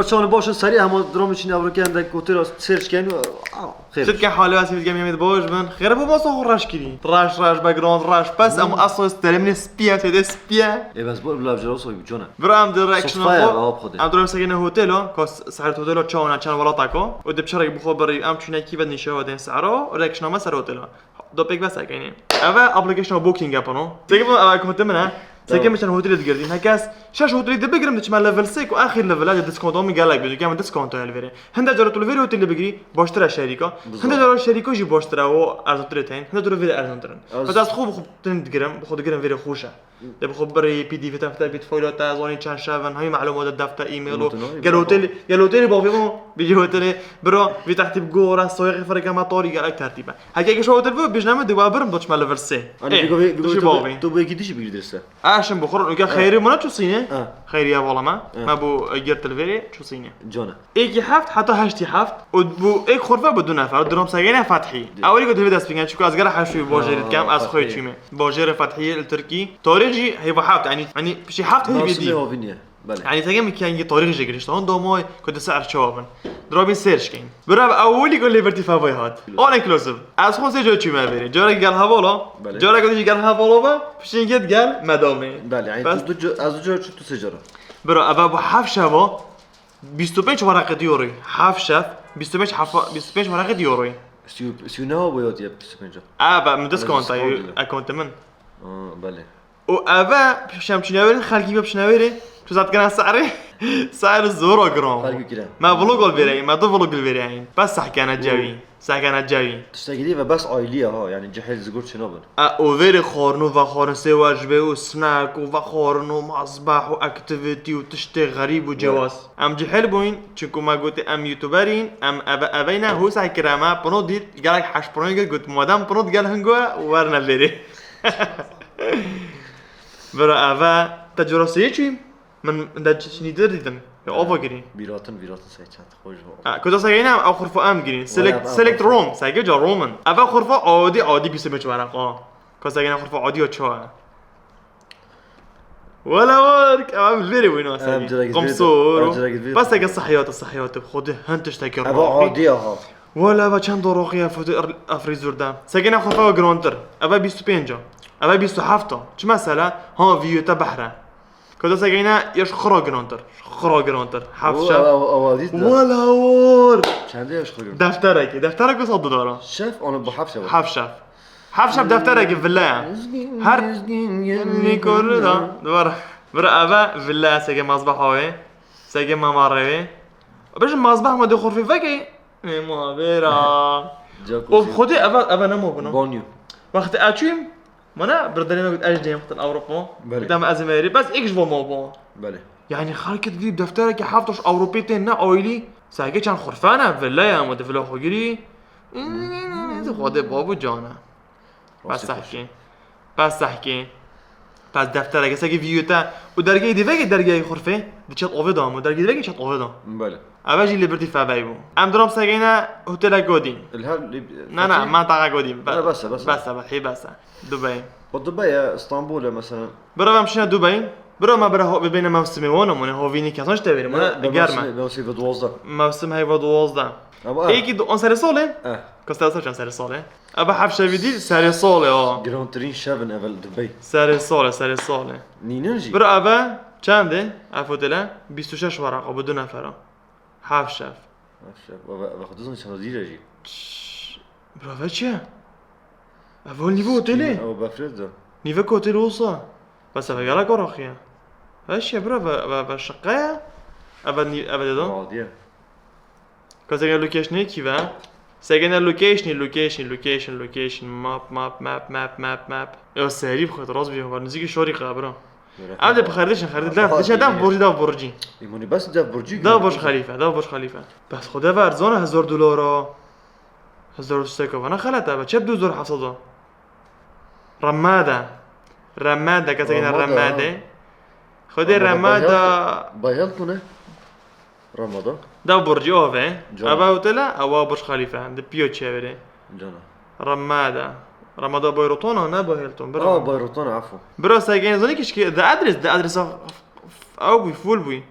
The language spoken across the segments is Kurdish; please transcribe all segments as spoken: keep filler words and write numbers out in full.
Çawan baş in serî hema dramê çîn evrokê endek otela search kein û, a, xêr. Çitke halê wesî dike Mehmet baş bin. Xêr bû masa xwe reş kirî. Reş, reş, background, reş. Bes em asla stelemine spiye, tede spiye. Ê bes bor bila jira soy bicona. Bira em di reaction Sofaya xwe. Em dram sekene hotela, ka s-, saet hotela çawana çan welata ka. O de çarek bixwe beri em çûne kî ve nişe ve den sahra, reaction ama ser hotela. Do pek bes ekene. Eve application booking yapano. Seke bu eve konte min ha. Seke Tamam. Min çan hoteli digirdin. Herkes şaş hoteli de bigirim de çima level sek û axir level de discount mi gelek bidu. Kem discount el vere. Hende cara tu veri hoteli bigiri, baştır şerika. Bizar. Hende cara şerika jî baştır o erzantir tein. Hende cara veri erzantirin. Az- Hadi az xo bu xo tin digirim, bu xo digirim veri xoşa. De bi xwe birê P D F te fite bît foyla te zanî çend şevin, hemî malûmat de defte e-mail û Mutino, gel otel, gel otelî bavê mo, bî otelê bira, vî tehtîb gora, soyexê fereke me tarî gelek tertîbe. Heke ke şo otel bu, bijne me diwa birim doçme level sê. Ani Ê, bigo ve, bigo tu jî tu bavê. Bu, tu bu eki dişi bir dirse. A şim buxur, uke xeyri mına çu sîne? Ha. Xeyriye vala me. Ha. Me bu, e, girtil verê çu sîne. Cana. Êkî heft heta heştî heft û bû êk xurfe bi du nefer, durom segene fethî. Di- Ewilî ku divê dest bîne, çiku ez gera heşûyî bajêrî Ha, dikem, ez xwe fethî. Çûme. Bajêrê fethî li Tirkî. Tarîx jî heyva heft, yanî, yanî pişî heft heyvê Mewsimê dî. Havînî ye. Belê. Yanî tege min kengî tarîx jê girişte. Hon domay ku di ser çawa bin. Dirabîn sêr şikeyn. Bira bi ewilî ku Liberty Favay hat. All inclusive. Ez xwe sê cara çûme verê. Carek gel hevala. Belê. Carek dî gel hevala be, pişîn gel medamê. Belê, yanî Bes- tu du ca-, ez du cara çû tu sê cara. Bira, eve bu heft şeva. Bîst û pênc weraqê di euro. Heft şev, bîst û pênc hefa-, bîst û pênc weraqê di euro. Sî û, sî û neh bo yot yep bîst û pênc. Aa, be, min Ana diskont discount ay, diye. Akont min. Aa, belê. Û eve, pişem çinevêrin, xelkî be çinevêrin. Tu zat kena sare, sare zor o giran. Xelkî kirin. Me vlog ol vereyim, me du vlog ol vereyim. Bes sahkene cevî. Sakene cayî. Tiştekî dî ve bes aîlî ye ha, yanî cihêl zigor çênabin. E, û vêrê xwarin û vexwarin sê wer ji vê û snack û vexwarin û mazbeh û activity û tiştê xerîb û cewaz. Em cihêl bûyn, çinku me gotî em youtuberîn, em eve, eveyne hûsa kire me, pino dît, gelek heş pinoyê gir, got, madem pino digel hingo e, werne vêrê. Vira eve, te cura sêyê çûyî? Min de çinî dir dîtin. Ya, ava girî. Bîratin, bîratin sey çend xwe ji. Ha, kuda sey ne, ew xurfa em girîn. Select, Wala, select ew Rom, sey ca Roman. Eva xurfa adi, adi bîst û pênc waraqa. Ka sey ne xurfa adi ya çawa. Wala wark, em veri wina Em sey. Direkt veri, Qomsor. Em direkt veri. Bas eke sahiyat, sahiyat, xudi hin tiştekî Eva roxî. Adi ya ha. Wala eva çend roxî ya foto er-, efrizur da. Sey ne xurfa girantir. Eva bîst û pênc. Eva bîst û heft. Çi mesela? Ha, viyete behre. Kota segeyne ya ji xira girantir. Xira girantir. Heft şev. Wala war. Çendê ya ji xira girantir? Defterekê. Defterekê sed dolara. Şev, onu bu heft şev. Heft şev. Heft şev defterekê villa ya. Her Yeni koru da. Duvara. Vira eve villa sege mazbaha wê. Sege mamare wê. Bejim mazbah ma de xurfî veke. Ê ma vera. Jacuzzi. Of xwedê eve, eve nemo buna. Banyo. Wextê açûyim, Mana birdenê me got ez dêm xtin Ewropa. Belê. Dema ez mêrî, bes êk ji bo me bû. Belê. Yani xelkê didî defterekî heft taş Ewropî tên ne ailî. Sergê çend xurfane, villa ya, ma di villa xwe girî. Xwedê babu cane. Bes sehkê. Bes sehkê. Bes deftereke, sehkê viyû te. Û dergeyê dî veke dergeyê xurfê, di çet ovê da mû. Dergeyê dî veke çet ovê da. Belê. Eve jî Liberty Favey bû. Em diram segeyne hotela Godîn. Li her li-, Na, na, Fatih? Mentaqa Godîn. Be-, Na, bes e, bes e. Bes e, be-, hê bes e. Dubey. O Dubey e, Stenbul e mesela. Bira em şine Dubey. Bira me bira ho-, bibêne mevsimê wan, mune hovînî kesan ji te verî, mune Ne, be germe. Mevsimê, mevsimê ve duwazdeh. Mevsim heyva duwazdeh. Ama, Ê ki du-, on serê salê? Eh. Ka serê sal çend serê salê? Ebe heft şevî dî serê salê ha. Girantirîn şev in evel Dubey. Serê salê, serê salê. Nînin jî? Bira eve çend e? Ev hotele bîst û şeş weraqa bi du nefera. Heft şev. Heft şev. Eve, eve xwe dizanî çend dîre jî. Şşş. Bira ve çi ye? Eve nîve otelê. Ew befrê de. Nîve otelê olsa. Bes eve gelek araxiye. Eş ye bira ve, ve, ve şeqe ye. Eve nî-, eve de da. Adiye. Ka segene locationê kî ve? Segene locationê, location, location, location, map, map, map. Ya serî bixwe, rast bî, var nizîkî şorî qe, bira. Bira. Ev de bi xerdê şin, xerdê, dev, Aha, dişe dev iyi. Borcî, dev borcî. Îmonî bes dev borcî. Dev Borc Xelîfe, dev Borc Xelîfe. Bes xwe dev erzan e hezar dolara. Hezar û sê sed vana xelet e, çep du hezar heft sed. Remada. Remada, ka segene Remada. Remade. Xwedê Remada Remada. Bayhel-, Bayhelton e? Ramada. Da borcî ave. Cana. Ava otele, ava Burj Khalifa. Di piyo çevirê. Cana. Ramada. Ramada Bayroton ne Bayhelton, bira. Aa, Bayroton, afo. Bira, sen gene zanî ki, ki the address, the address of, ew bû, full bû.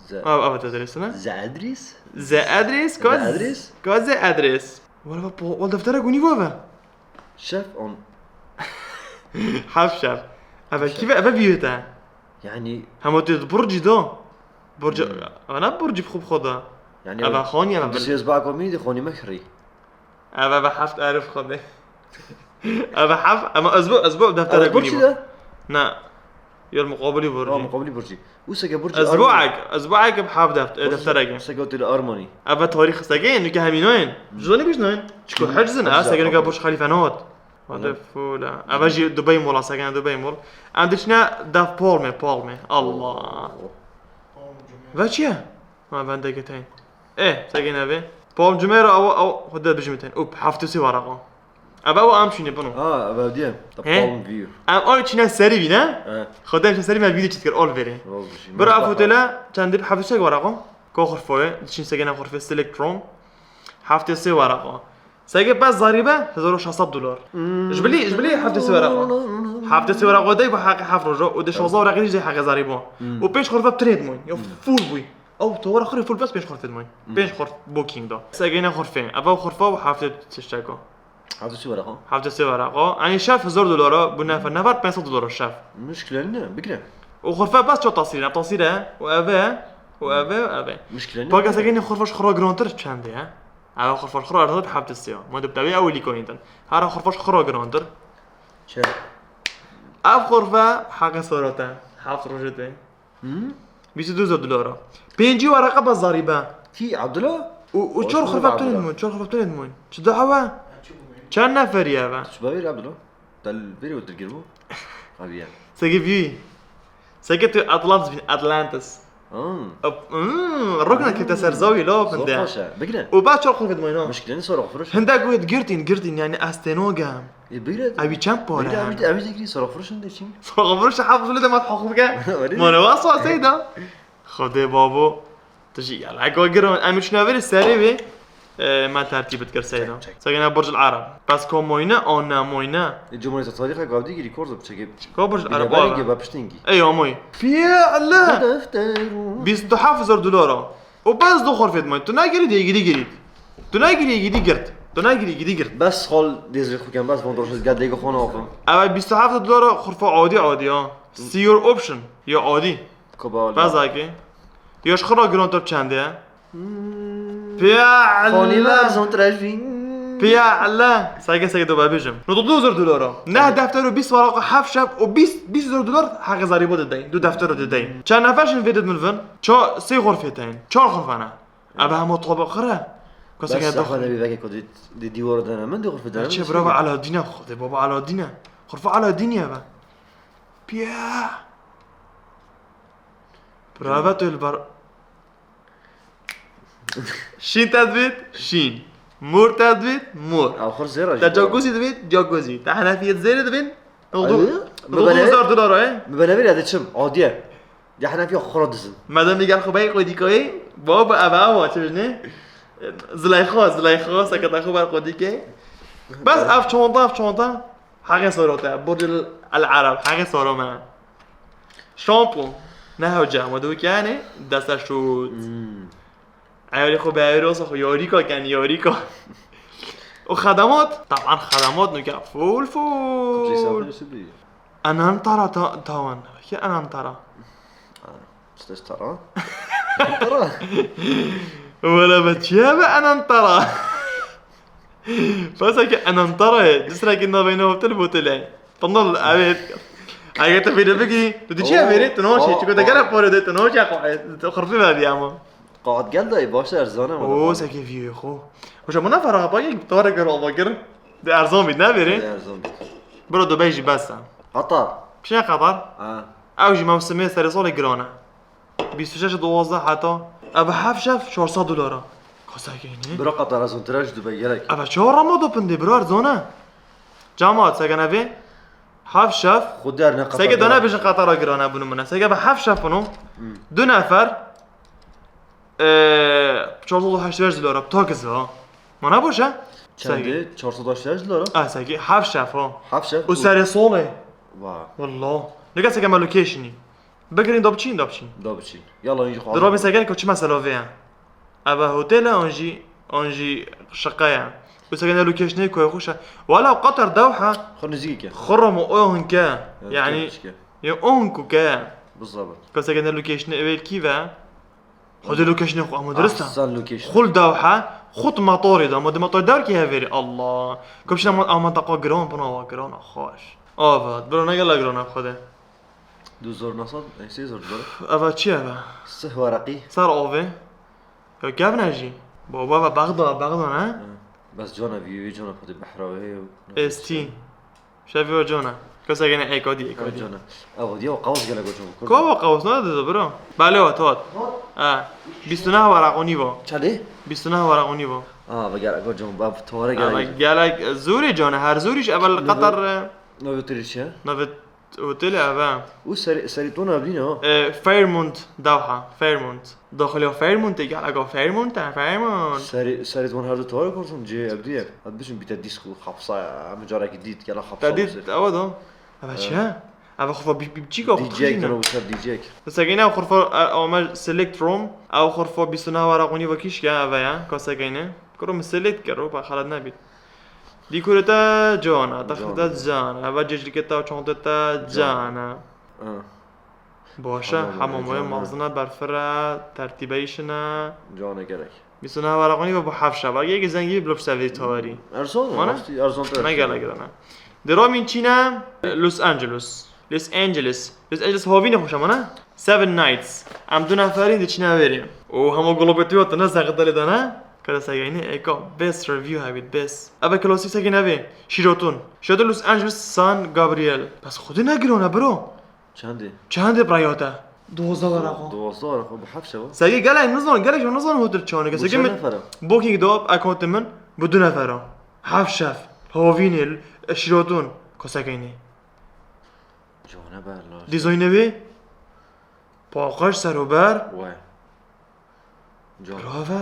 Ze- Ev, ev te dirêsine? Ze adres? Ze adres? Ka Ze adres? Ka ze adres? Wala va po-, wala deftere gunî va ve. Şef on. Haf şef. Eve kî ve? Eve vîyê te. Yani Hema tu burcî da. Burcî, Hmm. Ana burcî xub xwe da. Yani Eve xanî eve bil- Disiz ba komî de xanî me xirî. Eve ve heft elf xwe de. Eve heft, ama ez bu, ez bu deftere Eve gunî burcî bu. De? Na. Yer muqabilî burcî. Ha, muqabilî burcî. Wisa ke burcî Ez bu ek, ez bu ek bi heft deft-, e, deftere ke. Wisa ke otel Armani. Eve tarîx sege, nuke hemînoyin. Joni bijnoyin. Çiko hecz in, Hecz ha, sege nuke tamam. Burj Xalife not. Wade Tamam. Fula. Eve jî Dubai Mall, sege Dubai Mall. Em diçine def Palme, Palme. Allah. Oh. Ve çi ye? Ha, ben de geteyim. E, sege neve. Palm Jumeirah, ew, ew, xwe de bijim tên. Up, heft û sê waraqa. Ev, ew em çîne bino. Ha, ev diye. The He? Palm View. Em ay çîne serî bî, ne? He. Xwe de em çîne serî me vîdeo çît kir, ol verê. Roz bişî. Bira Mezbaha. Ev otele çendî bi heft û sê waraqa. Ko xurfoye, diçin segene xurfe Select Room. Heft û sê waraqa. Sege bes zarîbe, hezar û şeş sed dolar. Hmm. Ji bilî, ji bilî heft û sê waraqa. Heft û sê waraqa dey bu heqe heft roja. Û de şazda waraqa jî heqe zarîbo. Hmm. Û pênc xurfe bi tinê dimon. Ya Hmm. Full bûy. Ew tewera xurê full bes pênc xurfê dimay. Hmm. Pênc xurf booking da. Segeyne xurfê. Eva xurfa û hevdeh tişteka. Hevdeh sê weraqa. Hevdeh sê weraqa. Yanî şef hezar dolara, bu nefer, nefer pênc sed dolara şef. Muşkile ne, bigire. O xurfe bes ço tasîr, ev tasîr e, o eve, o eve, o eve. Muşkile ne. Paka segeyne xurfa ji xura girantir çend e? Eva xurfa ji xura girantir hevdeh sê. Ma de tevî ew lîkoyîn din. Hera xurfa ji xura girantir. Çe? Ev xurfe heqe sorate. Heft rojete. Hı? Bîst û du zor dolara. Pêncî waraqa bes zarîbe. Kî, Abdullah? Û, û çor xurfe bi tunê dimon, çor xurfe bi tunê dimon. Çi da ewe? Çend neferî ev e? Tu çi bavêrî, Abdullah? Te li vêrê û dilgir bû? Aviye. Seke vî. Seke tu Atlantis bîn, Atlantis. Ha. Ap-, hmm, rokna kete ser zawî lo. Zor binde. Xweş e. Bigire. Û bes çor xurfe dimon, ha. Muşkileni sor xurfe. Hinde goyet girtîn, girtîn, yani ez têno gem. E, bira. Ew çend pare Bira, hene? Ew, ew digrî, sora xuruşin de çin. Sora xuruşin hafız le de mat haqu bike. Öyle. Mane wasa seyda. Xwedê babo. Tu jî yala, ego giron. Em çûne verê serê wê, e, me tertîb dikir seyda. Çek, çek. Segene Burj Al Arab. Bes ko moyne, an ne moyne. E, Cumhuriyet Tarih'a gavdi giri korzo çekip. Ko Burj Al Arab. Bire bari ge bapiştingi. Ey amoy. Fi'le. Defteru. Bîst û heft hezar dolara. O bes du xurfê dimay. Tu nagirî de gidî girî. Tu nagirî gidî girt. Tu nagirî gidî girt. Bes xal dêzê xwe kem, bes von doşe gel dêge xona oxum. Ev bîst û heft dolara xurfa adî adî ya. See your option. Ya adî. Koba. Bes ake. Ya ji xira giran top çende ya. Hmm. Piya Xanî Allah. Ver zon trejî. Piya Allah. Sage sage do babijim. No do zor dolara. Ne defter û bîst waraqa heft şef û bîst, bîst zor dolar heqe zarîbo de deyin. Du defter de deyin. Çend nefer şin vê de min vin? Ça sê xurfê teyin. Çar xurfana. Ev hema tobe xire. Kasa Bes ke xwe doxin. Nebî veke ku di, di dîwar dene min, di xurfe dene min. Çe brava Aladîne xwe, de baba Aladîne. Xurfe Aladîne eve. Piya. Brava tu li bar. Şîn te divêt, şîn. Mor te divêt, mor. Ew xur zêra jî. Te jacuzzi divêt, jacuzzi. Te henefiyet zêrê divên. Ew du, Ew, ew du hezar dolar e. Mi benevî ya de çim, adiye. Ya henefiya xura dizin. Madem digel xwe bey qodîkayê, baba ev ev çi ne? Zileyxa, Zileyxa, seketa xwe ber qodîkê. Bes ev çanta, ev çanta. Heqê sorote, Burj Al Arab, heqê soro me. Şampo. Ne hoca, ma du kene, deste şut. Hmm. Eyalê xwe bi eyalê wasa xwe yarîka ken, yarîka. Û xedemat, taban xedemat nuke full, full. Enantara ta-, tawan. Ki Enantara? Stes tara. Tara. Wala be çiye be Enantara? Pasa ki Enantara ye. Disra ki navê ne hotel botele. Tunnel, evet. Eger tu vêde bigî, tu diçiye Oo, vêrê, tu naçî. Oo, Çiko te oo. Gere pare de, tu naçî xwe, tu xurfî ve diye ama. Qat gel dayê, baş erzan e. Oo, seke vîyê xo. Hoca, buna feraha bak, tarek ro bak. De erzan bî, ne vêrê? De erzan bî. Bro, Dubai jî bes e. Qatar. Pişe Qatar? Ha. Ew jî mevsimê serê salê giran e. Bîst û şeş duwazdeh heta. Ev heft şef çar sed dolar e. Kasa keyne? Bira Qatar ez hon tira ji Dubai gerek. Ev çawa rama do pindê, bira erzan e. Cemaat, segen evê. Heft şef. Xwedê ne Qatar. Sege dana bêjin Qatar giran e, bunu min e. Sege ev heft şef bunu. Hmm. Du nefer. Eee, çar sed û heştê beş dolar e. Takiz ha. Mana boş e? Çendê? Çar sed û heştê beş dolar e? Ah, sege heft şef ha. Heft şef? O serê solê. Vay. Wallah. Ne kadar sege me locationî. Bigirin da biçîn, da biçîn. Da biçîn. Yalla, înjî xwe. Di rabî sekin ku çima selavê ye. Eve hotel e, an jî, an jî şiqe ye. Û sekin locationê ku xweş e. Wala Qatar Dewha. Xwe nizîk e. Xurram û o hinke. Yani, Tepişke. Ye on ku ke. Bizabit. Ka sekin locationê evel kî ve. Xwedê locationê xwe ama dirist e. Ahsen location. Xul Dewha. Xut matorê de. Ma di matorê dewr kî hevêrî. Allah. Ka biçîne ama, ama taqa giran, buna wa giran, xweş. Ava, bro, ne gela giran e xwedê. Du zor nasıl? Ey, sê zor zor. Eva çi eve? Sih waraqî. Ser avê. Ya kevne jî. Baba ve Bexda, Bexda ne? Bes cana vî, vî cana xwedê behra wê û S T. Şevî ve cana. Kasa gene ekadî, ekadî. Cana. Ev diye o qavuz gele gocum. Kava qavuz ne dedi bro? Bale o tot. Ha. Bîst û neh waraq onî va. Çelê? Bîst û neh waraq onî va. Aa, ve gele gocum. Ev tavara Ama gele. Gelek zûrê cana, her zûrî ji evel Qatar. Navê tu rê çi ye? Navê otêlê eve. Û serê, serê tona evdî ne? E, Fairmont Dewha, Fairmont. Daxiliya Fairmont e, geleka Fairmont e, Fairmont. Serê, serê ton her du tavara korsun, cê evdî ye. Hadi biçin bîte dîsk û xapsa, em carekî dît, gela xapsa. Te dît, ewa da. Eve çi ye? Eve xurfa bi, bi, biçîka xwe D J kana û ser D J. Sekine xurfa, e, ama select room, ew xurfa bîst û neh waraq onî va kîşke eve ya, ka sekine. Kuro min select kir, ba xelet nebît. Dîkorê te cana, textê te cana, eve ceclikê te û çantê te cana. Ha. Baş e, Hamam e, hemamoya cana. Mezin e, berfir e, tertîbe îşin e. Cana gerek. Bîst û neh waraq onî va bu heft şeva, yekî zengî bi lop sevê tawarî. Erzan e, Mana? Rastî erzan te. Ne gelek dana. Di ramîn çîne Los Angeles. Los Angeles. Los Angeles havîne xweş e mana. Seven Nights. Em du neferî diçine vêrê. Û hema golopê tu hatine seqetelê dana. Kara segeyne eka best review have it best. Ebe klasîk segeyne vê. Sheraton. Sheraton Los Angeles San Gabriel. Bes xwedê ne giran e bro. Çendê? Çendê bi raya te? Duwazdeh weraqa. Duwazdeh weraqa, bu heft şeva. Segi gelek nizan, gelek nizan hotel çawane. Bu Segi çend min nefere? Booking da accountê min bu du nefera. Heft şev. Havînê, Sheraton. Kosekeyne. Cana berla. Dîzaynê wê. Paqaj ser û ber. Vay. Can. Bravo.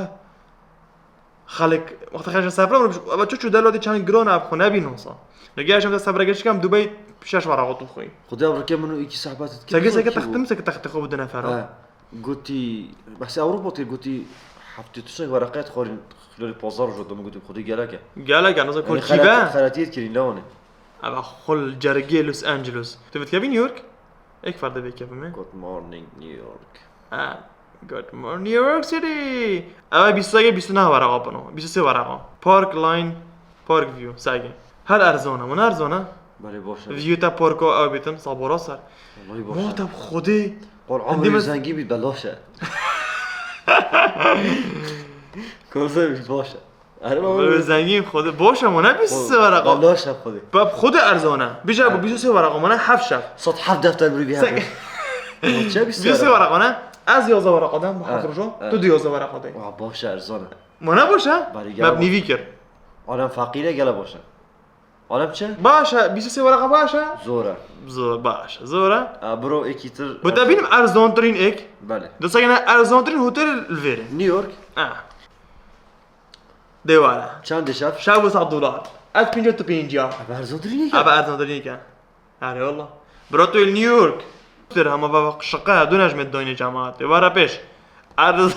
Xelk, wexta xelk sefre vurmuş, ama çu çu delatê çend giran e, xwe nebîn wisa. Nege yaşam da sefre geçikem Dubai şeş wara gotu xwe. Xuda rike min û iki sehbet. Sege sege textim, sege textê xwe bu du nefera. Ha. Gotî, behsê Ewropa kir, gotî heftê tu sek weraqet xwarin xilolê pazar roj dom gotî xwedî gelek e. Gelek e, nizam Yani kor kîve. Xelatiyet kirin lewane. Ava xul cergê Los Angeles. Tu vêt kevî New York? Ek ferde vê kevime. Good morning New York. Ha, good morning New York City. Ava bîst sege bîst neh wara apano. Bîst sê wara. Park Line, Park View, sage. Her erzona, min erzona. Belê baş e. View ta parko ew bitin, sabora ser. Vallahi baş e. Mata xwedê. Qol Dime- amrê zengî bî belaş e. Koze bî baş e. Erê Böyle zengin xwedê. Boş ama ne bîst sê wara. Belaş e xwedê. Bab xwedê erzona. Bija bu bîst sê wara ama ne heft şev. Sat heft defter bir bir Sen- hebe. Çe bîst Bîst sê sê wara ne? Ez yazda wara qadam bu Ha, hazır jo. ha. Tu du yazda wara qadam. Wa baş e erzan e. Mana boş ha? Bari gel Bab bak. Nivikir. Alem feqîr e gele baş e. Alem çi? Baş ha, bîst sê wara baş ha? Zor e. Zor, baş. Zor ha? A, bro, êkî tir. Bu te bînim erzontirîn ek. Belê. Desa gene erzontirîn hotel li vêrê. New York. Ah. Dêwara. Çend şev? Şev û sed dolar. Ez pêncî tu pêncî ya. Ev erzontirîn e. Abi erzontirîn ke. Erê wallah. Bro tu New York. Tir hema va şiqe, du nejmet doyne cemaat. Vara pêş. Erz-,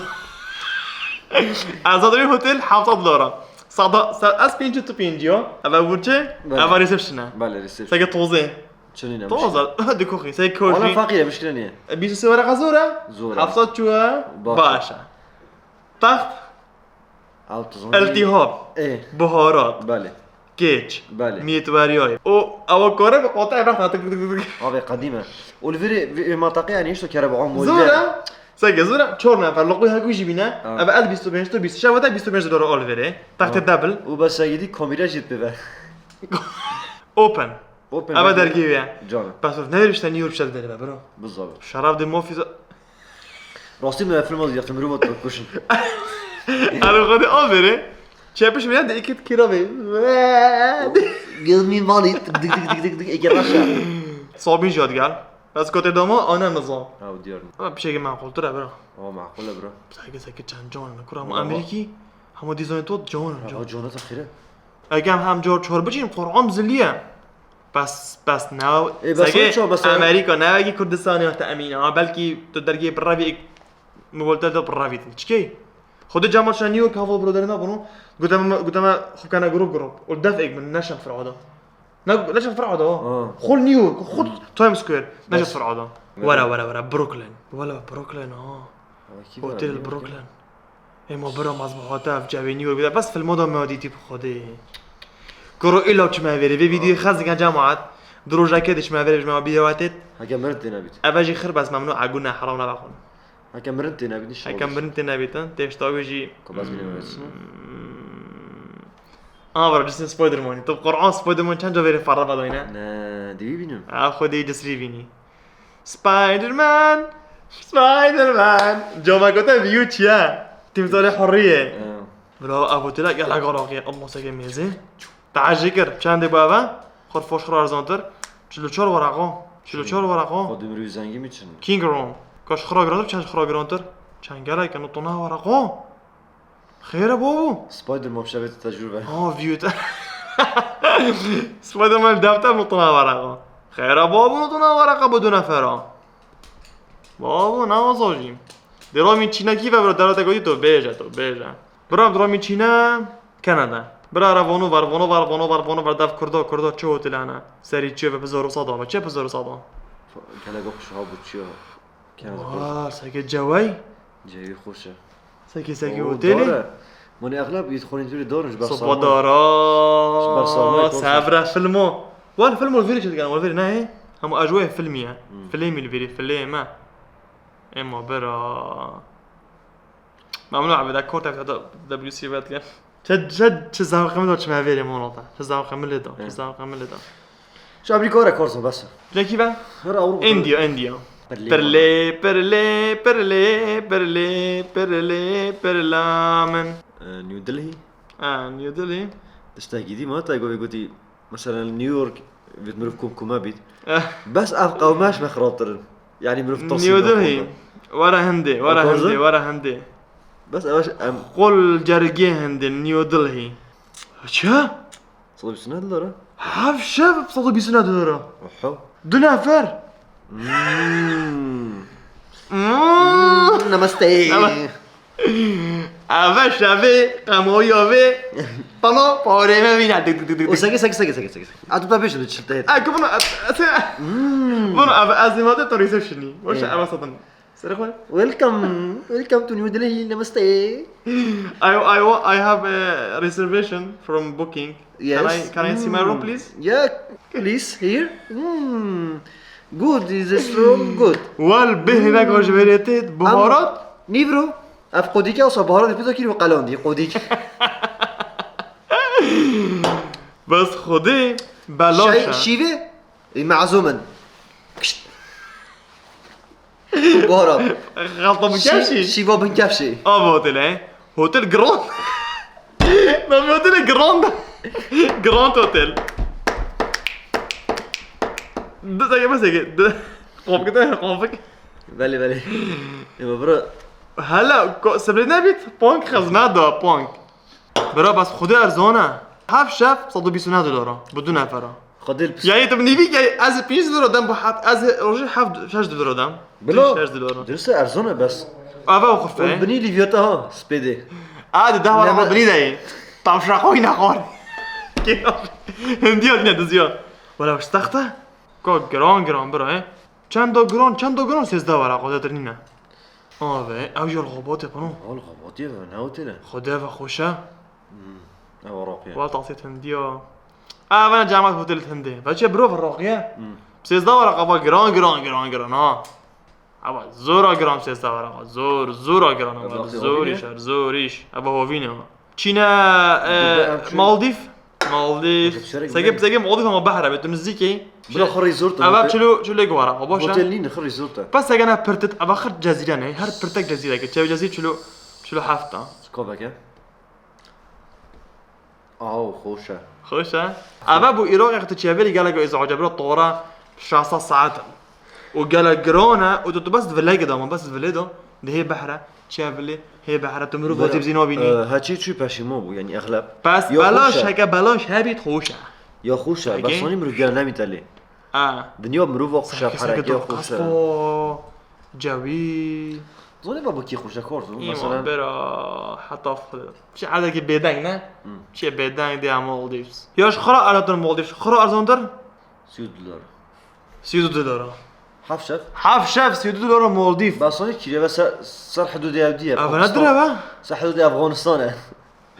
erzontirîn hotel heft sed dolara. Sada, sa-, ez pêncî tu pêncî ya. Eve burçe, Belê. Eve receptione. Belê, reception. Sege toze. Çinîne. Toze. Dikoxî. Sege Ana koşî. feqîr e, mişkile niye. Bîst sê wara zor e. Zor e. Heft sed çûye. Baş. Baş e. Taxt. Altı zon. Eltihab. E. Buharat. Belê. Keç. Belê. Miyetweriyayê. O ewa kore bi qota evrak tık tık tık tık. Abi qedîm e. Û li vîrê, vî, vî mantaqê yani işte kere bi amû. Zor e. Sege zor e. Çor nefer. Loqî hekû jî bîne. Ha. Eve el bîst û pênc tu bîst. Şev te bîst û pênc dolar al verê. Taxtê Ha. Double. Û bes segîdî kamîra jî dibe. Open. Open. Eve dergî wê. Canım. Bes ne bir işte New York şel derbe bro. Bizabi. Şerab de mafî. Rastî mi film az yakın bir bot kuşun. Alo xwedê a verê. Çepiş mi de iki kira ve. Gizmi mali tık tık tık tık tık tık eke raşa. Sabîn jî hat gel. Ez kotê dama ana nizam. Ha, diyorum. Ama bir şey ki maqultir e bro. Ama makul e bro. Seke seke çend can ne kuram Ama- Amerikî. Hema dîzanê tot can Ya can. o cana ta xire. Egem hem car çor biçîn Qur'an ziliye. Bes, bes, ne. Ê, bes, Sege çawa, bes, Amerîka, ne wekî Kurdistanê ya te emîne. Ha, belkî tu dergê bi revî ek-, mobilîte de bi revî din. Çikê? Xwedê cema çi New York hava bro derê nabûn. Goteme, goteme xwe kene grup grup. Û def ek min neşem Firada. Ne, neşem Firada. Ha. Xul New York, xul Times Square. Neşem Firada. Were, were, were. Brooklyn. Wala Brooklyn, ha. Hotel Brooklyn. Ê ma bira, maz bi hate ev cevê New York bide. Bes filma da me dîtî bi Xwedê. Kuro îla çime vêrê. Vê vîdyoyê xez dikin cemaat. Di rojekê de çime vêrê, ji me bî hewatêt. Heke mirin tê nebît. Eve jî xir bes memnû egû ne heram nebe xwin. Heke mirin tê nebît, inşallah. Heke mirin tê nebîtin, tê ji tawê jî. Ku bes bîne wêrsin. Hmm. Aa, bira, cismê Spider-Manî. Tu Qur'an Spider-Man çend ca vêrê ferre vedayne? Ne, divî bînim. Ha, xwedî cisrî bînî. Spider-Man, Spider-Man. Coma gote view çiye? Timsalê hurriyê. Bira, ev otele gelek araqî. Allah seke mêzê. Taji kir. Çendê bu eve? Xurfoş xura erzantir. Çil û çar weraqo. Çil û çar weraqo. Xwedî mirî zengî mi çin? King Ron. Kaş xura girantir, çend xura girantir? Çend gelek, no tona weraqo. Xêr e babo. Spider-Man şevê te tecrûbe. Ha, view te. Spider-Man defter notuna waraqa. Xêr e babo, notuna waraqa bu du nefera. Babo, ne wazajî. Dê ramî çînekî ve bira, derate gotî to bêje, to bêje. Bira, dê ramî çîne Kanada. Bira, re vono var, vono var, vono var, vono var, dev kurdo, kurdo, çi hotelane. Serî çi ve pizor û sada ve, çi pizor û sada. Gelek xweş ha bu çi ya. Kene Wa, seke cewey. Cewî xweş e. Seke, seke Oo, otêlê. Dar e. Moni exlab yî xonî dûrî dar in ji ber Sopa sarma. Dara. Ji ber sarma, Sevre filmo. Wal filmo vêrê çi dikin, wal vêrê ne? Hema ejwayê filmî ye. Hmm. Filmî li vêrê, filê me. Ema bira. Memnun abi, da kort da W C vet gel. Çi, çi, çi zewqe min da çime vêrê monota. Çi zewqe min lê da. Çi zewqe min lê da. Ji Amerîka were kar zor bes e. Ji kî ve? Her Ewropa. India, India. Pirlê. Pirlê, pirlê, pirlê, pirlê, pirlê, pirla min. E, New Delhi. E, New Delhi. Tiştekî dî ma te govê gotî, mesela New York, vêt mirov kom kome bît. Eh. Bes ev qewmeş me xirabtir in. Yani mirov tasî New Delhi. Were hindê, were hindê, were hindê. Bes ev em Xul cergê hindê, New Delhi. Çi? Sed û bîst û neh dolara? Hev şev sed û bîst û neh dolara. Oho. Du nefer. Hmm. Hmm. Namaste. Nama- Eve şevê qemoya vê. Tano parê me vîne. Dik, dik, dik, dik, dik. O seke, seke, seke, seke, seke. A tu ta bêjin çi te. A, ku bunu, a, a, bunu, eve ez nîmate to receptionî. Boş eve satın. Serê xwe. Welcome, welcome to New Delhi, namaste. I, I, wa- I have a reservation from booking. Yes. Can I, can I see my room, please? Yeah, please, here. Hmm. Good, is this room good? Wal bêhnek ji verê tê, biharat? Nîvro. Ev qodîke, asa biharat pê de kî û qelandî, qodîk. Bes Xwedê belaş e. Şîve? Ê, mezûm in. Kişt. Buhara. Xalta bin kefşî. Şîva bin kefşî. Av hotel, he? Hotel Grand. Navê hotelê Grand. Grand Hotel. Du seke, bes seke. Du. Qopkite, qopik. Belê, belê. Ê, bira. Hala, ko-, sebrê nebît, ponk xizmet da, ponk. Bira, bas Xwedê erzan e. Heft şev sed û bîst û neh dolara. Bu du nefera. Xwedê li pis- Yani tu nîvî ki ez pênc dolara dem bu heft, ez rojê heft, şeş dolara dem. Bila. Şeş dolara. Dirse erzan e bes. Ava o xufe. Ol binî lîvyata ha, spêdê. A, di deh wara binî de. Tavşa koy ne xor. Hindiya ne diziya. Wala baş taxta. Ko giran giran bira, he. Çend o giran, çend o giran, sêzdeh wara, xwede tir nîne. Ave, ew jî li Xebatê pano. Al Xebatê ve, ne otele. Xwede ve xweş e. Hmm. Ev Iraqî ye. Wal tasî Hindiya. Ev ne cemat hotel Hindê. Ve çi bro Iraqî ye? Hmm. Sêzdeh wara qava giran, giran, giran, giran, ha. Ava zora giran sêzdeh wara, zor, zora giran, ava zor iş, zor iş. Ava hovîne. Çîne, e, Maldiv. Maldiv. Sege, sege Maldiv ama behre be, tu nizîkî. Bira xwe resort e. Ava çilo, çilo êk wara, xwe baş e. Hotel nîne, xwe resort e. Pas sege ne pirtit, ava xwe cezîre ne. Her pirtek cezîre ke. Çev cezîre çilo, çilo heft a. Skobeke. Aw, xweş e. Xweş e. Ava bu Iraqê tu çeverî gelek îzace bira tora şasa saet. O gelek giran e, o tu, tu bes vilê da, bes vilê da. Di hê behre, çi ya vilê, hê behre, tu mirov vazî bizî nabînî. E, heçî çû peşîma bû, yani exleb. Bes belaş, heke belaş hebît xweş e. Ya xweş e, Peki. Besanî mirov gel nemîte lê. A. Dinya mirov va xweş e, Sanki sanki herekê tu xweş e. Kaspo, cewî. Zonê babo kî xweş e, kor zû. Îman Mesela, bera heta xwe. Çi edekî bêdeng ne? Hmm. Çi bêdeng diye Maldives. Ya ji xira erzantir Maldives, ji xira erzantir? Sî û du dolar. Sî û du dolar. Heft şev? Heft şev, sî û du dolar Maldives. Besanî kî ve ser, ser hududê ev diye. Ev ne Pakistan. Dire be? Ser hududê Afganistan e.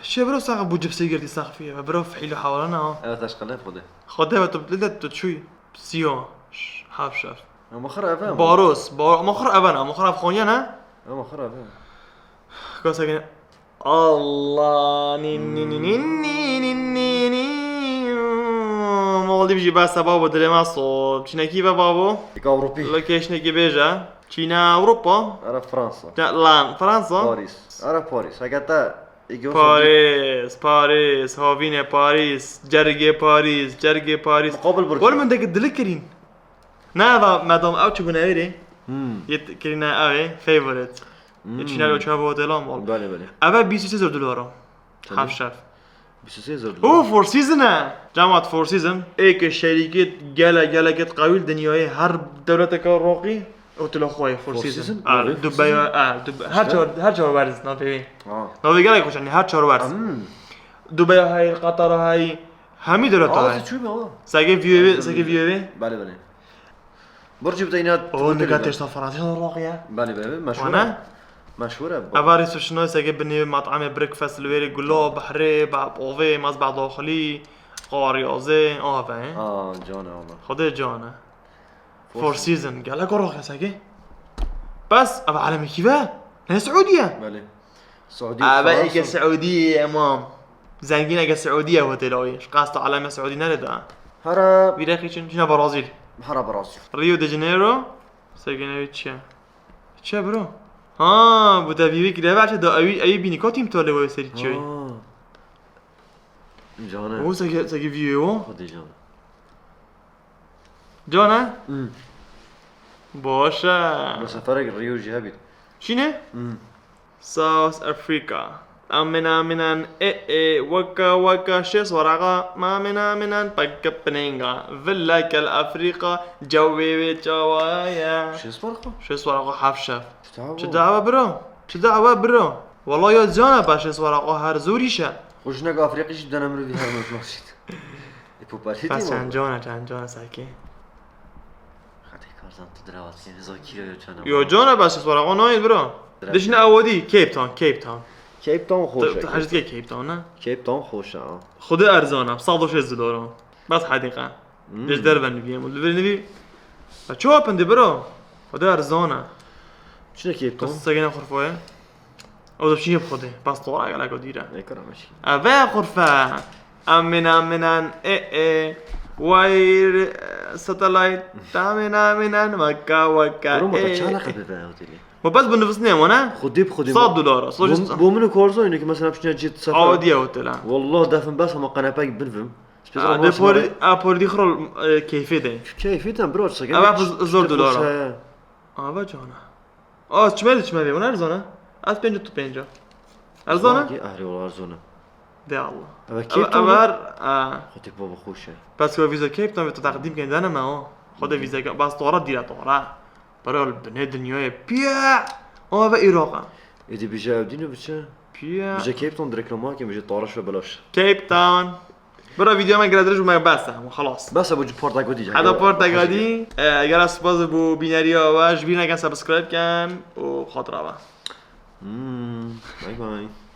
Şê bro sax bu cipsê girtî sax fiye. Ve bro fihîlo hewala ne ha. Evet, aşkına Xwedê. Xwedê ve tu, lê tu çûyî. Siyo. Ş-, heft şev. Ama xir eve ama. Baros. Ba-, ama xir eve ne. Ama xir ev Xwenya ne? Ama xir eve. Kasa gene. Allah. Ni, ni, ni, ni, ni, ni, ni, ni. Maldiv jî bes e babo, dilê me sop. Çinekî ve babo. Êk Ewropî. Locationekî bêje. Çîne Ewropa. Era Fransa. Lan, Fransa. Paris. Era Paris. Heke te Paris, Paris, havînê Paris, cergê Paris, cergê Paris. Muqabil Burcu. Wol min deki dilik kirîn. Ne eva medam ew çi bûne êrê? Hmm. Yê t-, kirîne ew ê favorite. Hmm. Yê çîne lo çava otelan bol. Belê, belê. Eve bîst û sê zor dolara. Tabii. Heft şev. Bîst û sê zor dolara. O Four Season e. Cemat Four Season. Ê ke şerîket gele, geleket qewîl dinyayê her dewleteke roqî. Otela xwe ye, Four Season. Four Season? Ha, Dubai, ha, Dubai, her çar, her çar werz navê wê. Ha. Navê gelek xweş, yanî her çar werz. Hmm. Dubai hay, Qatar hay, hemî dewleta hay. Aa, çû be o. Sege view, sege view. Belê, belê. Burcu bir de yine O, nika têşta Fransî roq ye. Belê, belê, meşhur. Wana? Meşhur e. Eva receptionist sege binê mat'amê breakfast li wêrê gulo, behrê, ba-, povê, maz ba doxilî, qariyazê, ava, he? Aa, can e ama. Xwedê can e. Four Season, gelek roq hesakê. Bes, ev alemekî ve? Ne Siûdî ye? Belê. Siûdî, Eve Fransa. Eke Siûdî ye, emam. Zengîn eke Siûdî ye, hotel o ye. Ji qas tu aleme Siûdî nere da. Hara. Vîre xîçin, çîna Brazil. Hara Brazil. Rio de Janeiro. Segene wî çi ye? Çi ye, bro? Ha, bu da vî wî kireve çi da ewi, ewi bînî kotîm tole we serî çi ye? Ha. Cane. O sege, sege vî o. Hadi cane. Can e? Hmm. Baş e. Bi seferek Rio jî hebît. Çi ne? Hmm. South Africa. Amina, aminan, e, e, waka, waka, şêst waraqa, ma, amina, aminan, paka, pininga, villa, kel, Afrika, cewê wê çawa ye? Şêst waraqa? Şêst waraqa, heft şev. Çi dawa? Çi dawa, bro? Çi dawa, bro? Wala ya can e, ba şêst waraqa her zor îş e. Xwe jinek Afrikî jî dene mirovî her mezin jî. Ê, populî Bes çend can e, çend can e sekê. Xetê karzan tu dirawat kê, zakîra yo çana. Yo can e, bes wara o nayên bro. Direkt. Dişine awadî, Cape Town, Cape Town. Cape Town xweş e. Tu, tu hejî dike Cape Town, ne? Cape Town xweş e, ha. Xwedê erzan e, sed û şêst dolar. Bes hedîqe. Hmm. Dij derve nivî, em li vir nivî. Ya çawa pindî bro? Xwedê erzan e. Çi ne Cape Town? Bes segene xurfoye. Ew dibçî yê bi Xwedê. Bas tora gelek o dîre. Ê, kara meşkî. Eve xurfe. Amina, aminan, e, e. Wayr, e, satellite. Amina, aminan, waka, waka, Durum e. Bata çana qepe be oteli. Ma bes bi nivîsnê wana? Xwedê bi Xwedê. Sed dolar, sed. Bo, bo min û Karzan ki mesela piçine cît sefer. Awa diye otela. Wallah defin bes ama qenepek binvim. Spesal. A, de pori, a, pori di xrol, e, keyfê de. Keyfê de bro, çi Eve zor dolara. Ava cana. Az çime de çime ve, ona erzana. Az pênc tu pênc. Erzana? Ki ahli ola erzana. De Allah. Eve Cape Town. Eve, a. Xwedê baba xweş e. Pas ko vîza Cape Town ve tu takdim ken dana ma o. Xwedê vîza ke, bas tora dîra tora. Para binê dinyayê piya. O eve Iraq. Êdî bije ev dîno biçe. Piya. Bije Cape Town direkt loma ke bije tora şo belaş. Cape Town. Bira vîdyoya me gire dirêj bû, me bes e, hemû xelas. Bes e, bo ji parta godî. Heta parta godî, e, gera spas bo bîneriya we, ji bîr neken subscribe ken û xatira we. Hmm, bye bye.